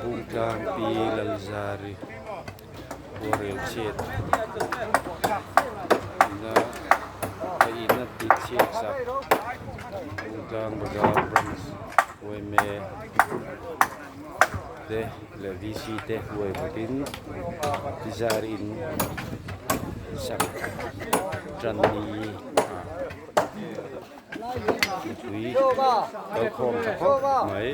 Bungtlang Pi Lalzari khuarel chhiat ina a in a tih chhiat sak Bungtlang bazar branch yma te leh vc te huai bawkin tizar in sak tan ni mipui kalkhawm tha khawp mai.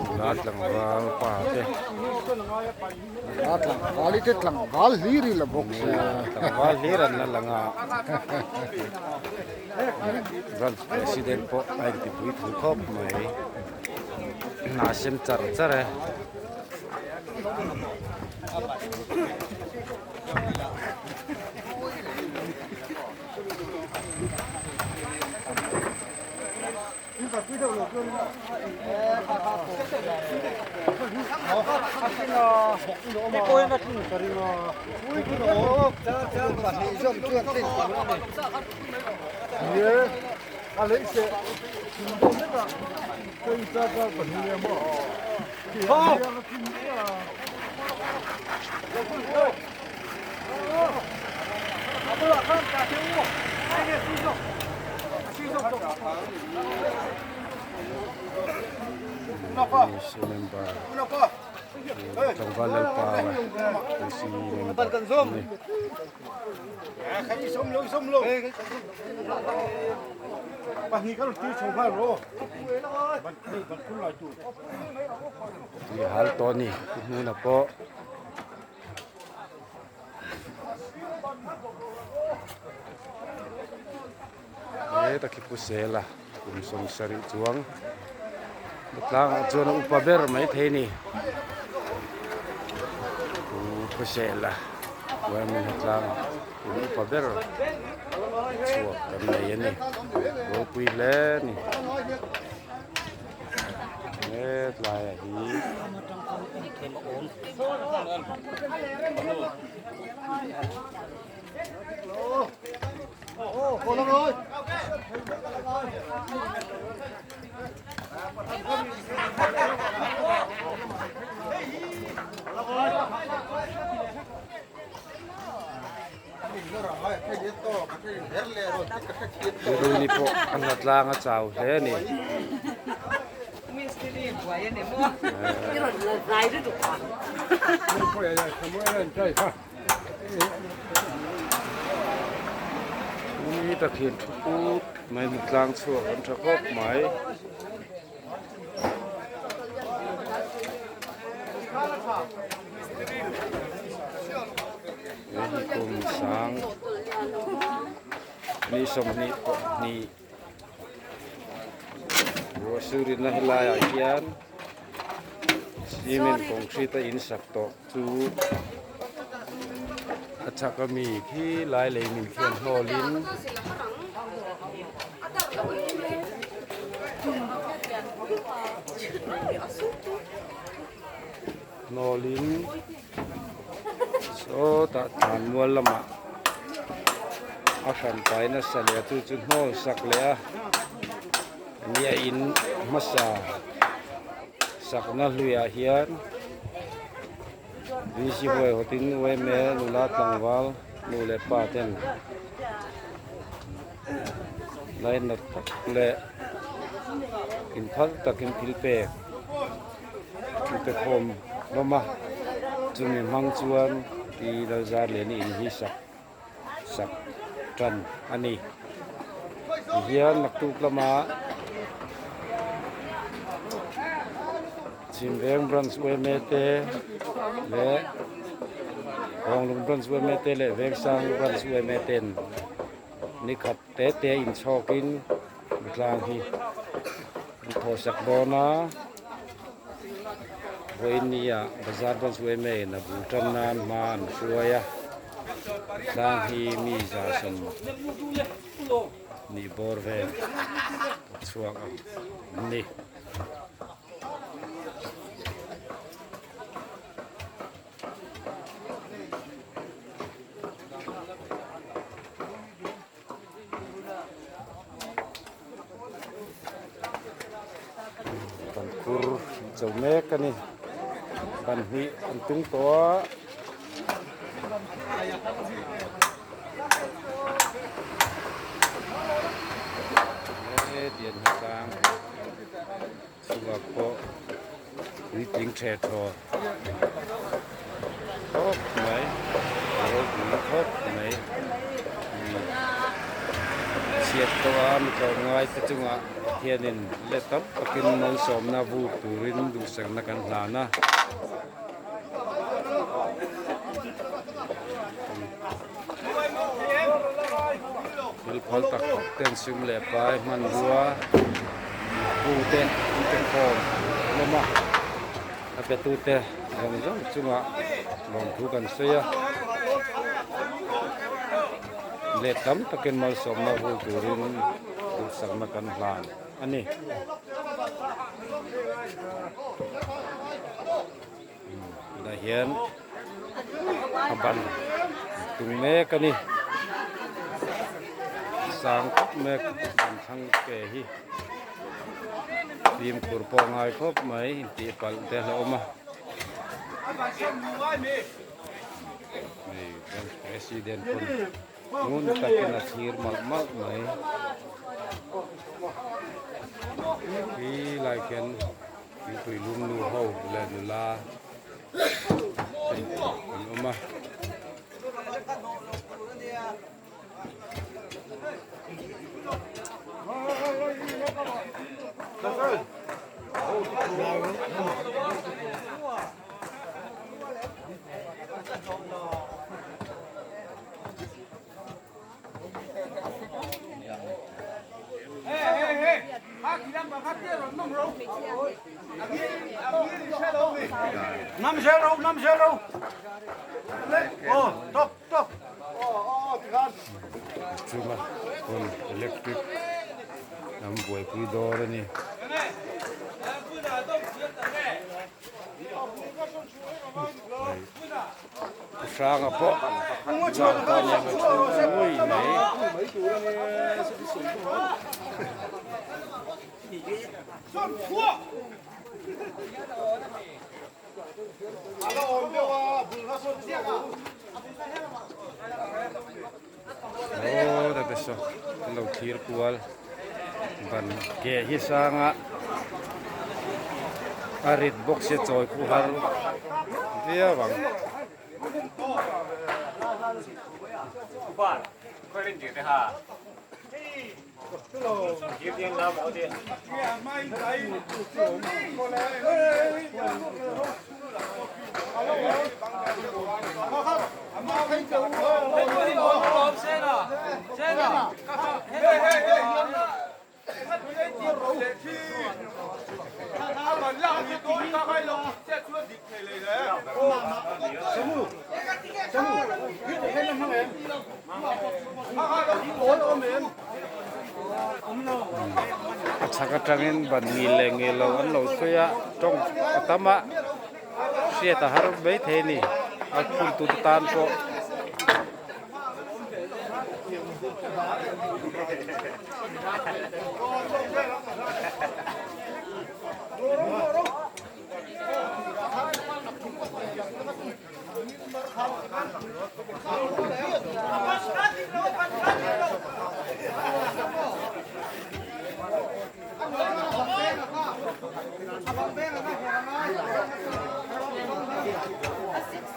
Nula tlangval pa te Nula tlangval hi te tlangval hlir i la bawk sia. Tlangval hlir an la lang a. Branch president pawh a intipui thu khawp mai. Hna sem char char e. Member tlangval lalpa PC member a ni. Tui hal tawh a ni hnunah pawh. He takhi pu sela kum sawmsarih chuang tlangah chuan a upa ber maithei a ni pu pu sela chuanin tlang kum upa ber chhuak kan nei a ni ropui hle a ni. He tlaiah hi Runi pawh a hna tlang a chau hle a ni. Ni takhin thu put mai hna tlang chhuak an tha khawp mai. He hi kum sang ni sawmhnih pahnih ruah surin a helaiah hian cement concrete a in sak tawh chu a chhak ami khi lai lei min khian hnawlin. Hnawlin sawtah tlan mual lamah a hran pai nasa leh a chu chu hnawl sak leh a nia in hmasa sakna hluiah hian VC huaihawtin yma nula tlangval nu leh pa ten lainat tak leh inphal takin thil pek. Tute khawm hlawm a chumi hmang chuan pi Lalzarliani in hi sak sak tan a ni tihian naktuk lama Chhimveng branch yma te leh Kawnglung branch yma te leh Vengsang branch yma ten nikhat te te inchhawkin tlang hi. An thaw sak dawn a. Vawinia bazar dawn chu em em a bul tan nan hma an hruai a tlang hi mi 100 nih bawr vel a chhuak ang an ni. Ban khur an cho mek a ni ban hnih an tung tawh a. Hetiang hi tlang chungah pawh puitling ṭhe thaw khawp mai a ropui khawp mai chhiat tawh a mi tlawh ngai te chungah Pathianin let tam takin malsawmna vur turin duhsakna kan hlan a. Thil phal tak tak ten sum leh pai hmanrua pu te an pe khawm hlawm a, a pe tu te zawng zawng chungah lawmthu kan sawi a, let tam takin malsawmna vul turin duhsakna kan hlan a ni. Tunah hian a ban tung mek a ni sang khawp mek ban thlang ke hi fimkhur pawh a ngai khawp mai intih palh te a hlauhawm a hei president pawn ngun takin a thlir malh malh mai khi lai khian. Thingpui lum nu ho leh nula te an awm a. Chunga hun electric lam buaipui dawr a ni. Pu Hranga pawh zan tan hian a thu ngui mai. Aw ta saw an lo thlir kual ban ke hi sanga a rit bawk sia chawi pawh har viau ang. A chhak atangin ban ngil leh ngil lo an lo sawi a tawng a tam a hriat a har maithei a ni a phun tu te tan pawh.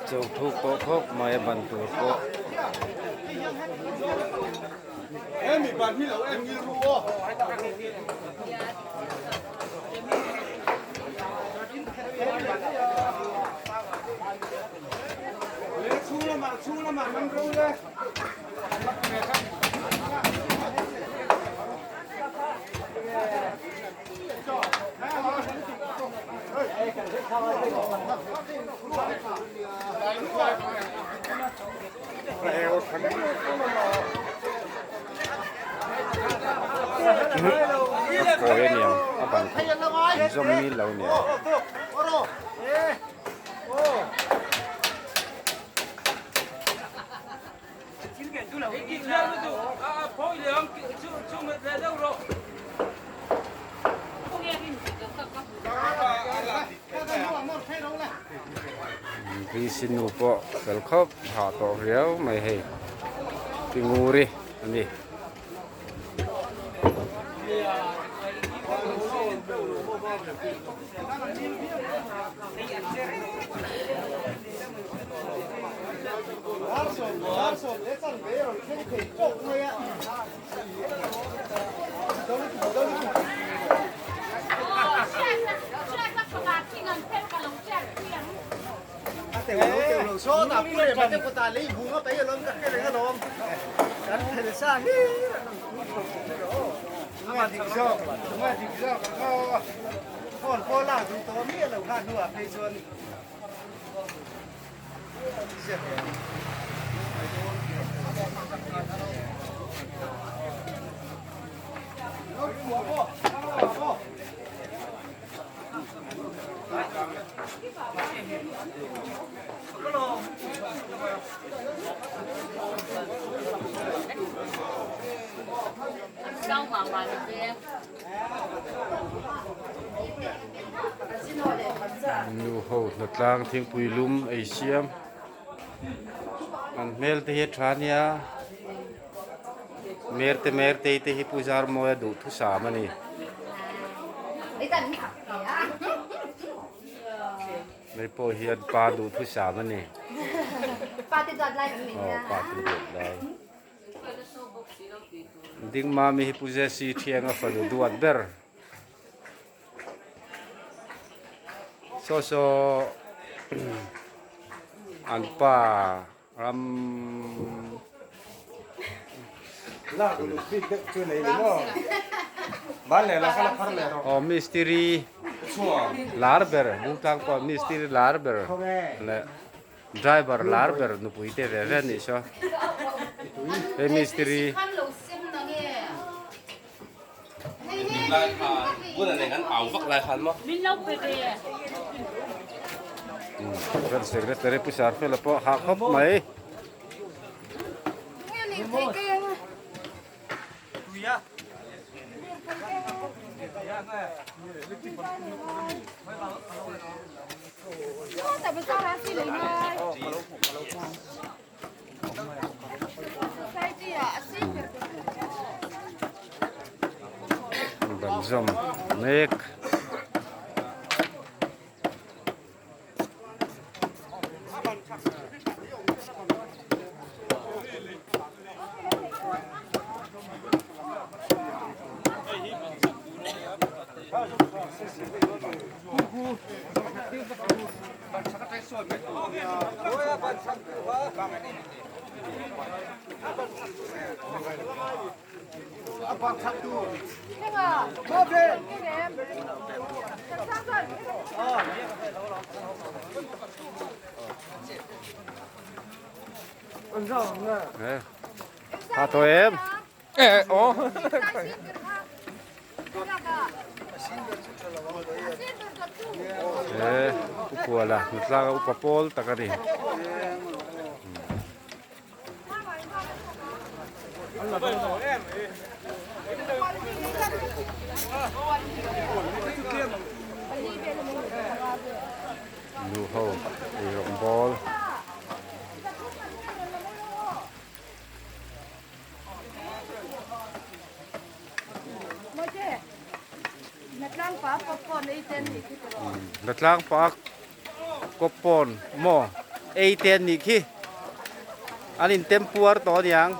Chaw thuk pawh khawp mai a ban tur pawh. A kawi a niang a ban kha an zawm mil lo a niang. Vc nu pawh fel khawp hah tawh riau mai hei ti nguri a ni. Nu ho hnatlang thingpui lum ei siam an hmel te hi a tha nia mer te mer te te hi pu Zarmawia duhthusam a ni. Hei pawh hian pa duhthusam a ni. Aw pa te duat lai. Ding mami hi Pu Jesse Thianga fanu duat ber. Saw saw an pa ram Aw mistiri lar ber Bungtlang pawh mistiri lar ber leh Driver lar ber nupui te ve ve anih saw he mistiri Kan secretary Pu Sarfela pawh hah khawp mai. Ban zawm mek. Tha tawh em? He upuala hnutlang a upa pawl tak a ni. Nu ho ei rawng bawl. Hnatlang pa kawppawn maw ei te an nih khi an in tem puar tawh aniang.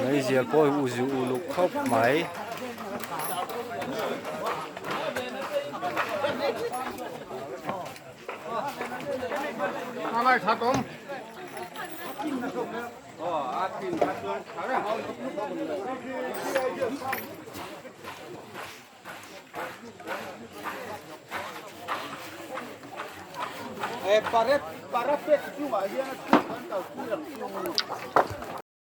Meizial pawh hi uzi uluk khawp mai.